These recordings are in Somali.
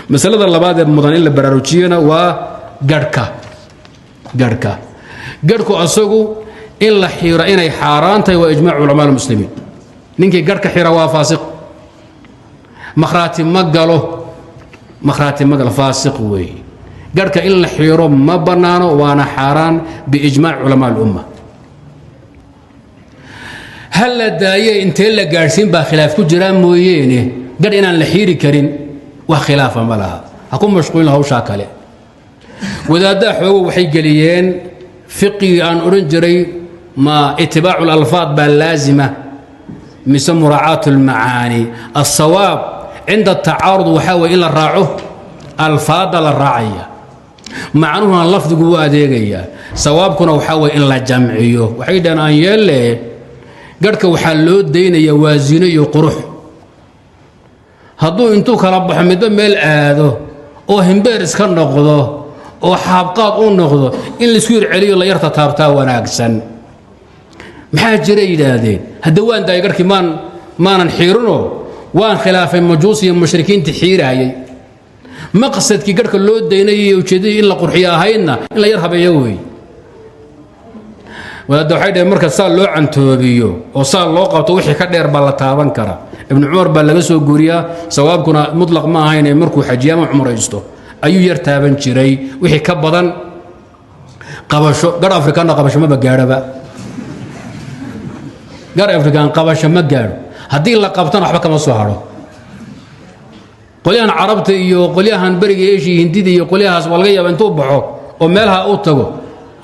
Masalada labaad ee mudan in la baraarujiyana waa garhka. Garhka, garhku asagu in la xiiro inay xaaraan tahay waa ijmac culamaa almuslimiin. Ninkii garhka xira waa faasiq, makhraati ma galo, makhraati ma galo, faasiq weeye. Garhka in la xiiro ma bannaano, waana xaaraan biijmaac culamaa alumma. Ha la daaye, intee la gaadhsiin baa khilaaf ku jiraa mooyeene, garh inaan la xiiri karin wax khilaafa ma laha. Ha ku mashquulin hawshaa kale. Wadaaddaa xoogo waxay geliyeen fiqigii aan odhan jiray, ma itibaacu اlalfaad baa laazima mise muraacaat اlmacaani? Aلsawaab cinda atacaarud waxaa weye in la raaco alfaadda la raacaya, macnuhuna lafdigu u adeegayaa. Sawaabkuna waxaa weye in la jamciyo. Waxay dhaheen, aan yeelle, garhka waxaa loo daynayaa waa zino iyo qurux. Hadduu intuu kala baxo midba meel aado oo himbeer iska noqdo oo xaabqaad u noqdo, in laisku yar celiyo, la yarta taabtaa wanaagsan. Maxaa jira, yidhaahdeen, hadda waan daayay garhkii, maanan xiirinoo waan khilaafay majuus iyo mushrikiintii xiiraayay. Maqsadkii garhka loo daynayay iyo ujeeddadii in la qurxiyo ahaydna in la yar habeeyo weeye. Wadaadda waxay dhaheen, marka saa loo cantoobiyo oo saa loo qabto, wixii ka dheer baa la taaban kara. Ibnu Cumar baa laga soo guuriyaa. Sawaabkuna mutlaq ma ahayn ee markuu xajiyo ama cumraysto ayuu yar taaban jiray. Wixii ka badan qabasho, gar Afrikaanna qabasho maba gaadhaba. Gar Afrikaan qabasho ma gaadho, haddii la qabtana waxba kama soo hadho. Qolyahan Carabta iyo qolyahan beriga Eshiya, Hindida iyo qolyahaas waa laga yaaba intuu baxo oo meelaha u tago.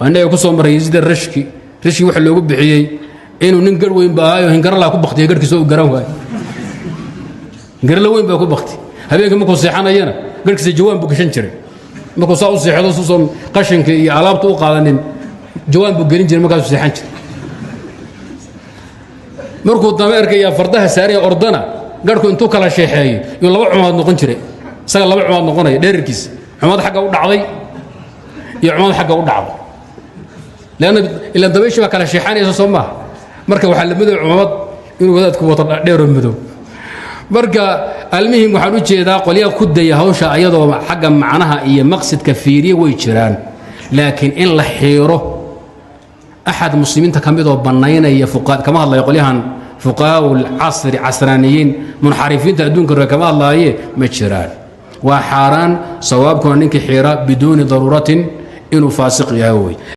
Innaga ku soo maray sida Rashki. Rashki waxa loogu bixiyey inuu nin gar weyn ba ahaayo, hingaralaa ku baktiyay garhkiisa u garan waayo. Hingarala weyn baa ku bakti. Habeenkii markuu seexanayana garhkiisa jawaan buu gashan jiray. Markuu saa u seexdo, suusan qashinka iyo alaabta u qaadanin, jawaan buu gelin jiray, markaasuu seexan jiray. Markuu dameerka iyo fardaha saaraya ordana, garhku intuu kala sheexeeyo yuu laba cumaad noqon jiray. Isaga laba cumaad noqonaya dheerarkiisa, cumaad xagga u dhacday iyo cumaad xagga u dhacday, leanna ilaan dabayshii baa kala sheexanaysa, soo maaha? Marka waxaa la madow cumamad inuu wadaadku wato dheeroo madow. Marka almihim, waxaan u jeedaa qolyaha ku daya hawsha ayadoo xagga macnaha iyo maqsidka fiiriye way jiraan, laakiin in la xiiro axad muslimiinta ka midoo bannaynaya kama hadlayo. Qolyahan fuqahaa lcasri, casraaniyiin, munxarifiinta adduunka ree kama hadlaaye, ma jiraan, waa xaaraan. Sawaabkuna ninkii xiira biduuni daruuratin inuu faasiq yahay wey.